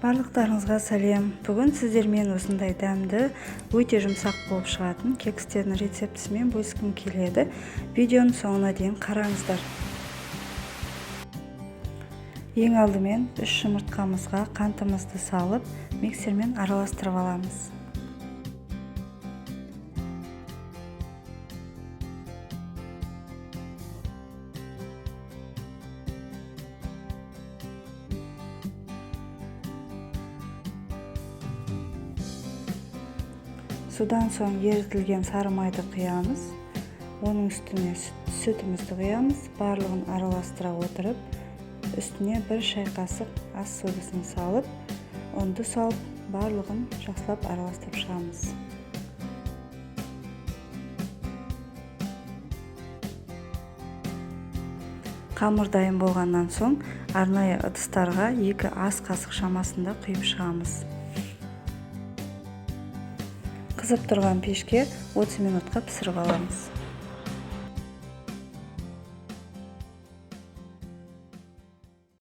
Барлықтарыңызға сәлем. Бүгін сіздермен осындай дәмді, өте жұмсақ болып шығатын кекстердің рецептісімен бөліскім келеді. Видеоның соңына дейін қараңыздар. Ең алдымен 3 жұмыртқамызға қантымызды салып, миксермен араластырып аламыз. Содан соң ерітілген сары майды құямыз. Оның үстіне сүтімізді құямыз. Барлығын араластыра отырып, үстіне 1 шай қасық ас содасын салып, ұнды салып, барлығын жақсылап араластырып шығамыз. Қамыр дайын болғаннан соң арнайы ыдыстарға 2 ас қасық шамасында құйып шығамыз. Қызып тұрған пешке 30 минутқа пісіріп аламыз.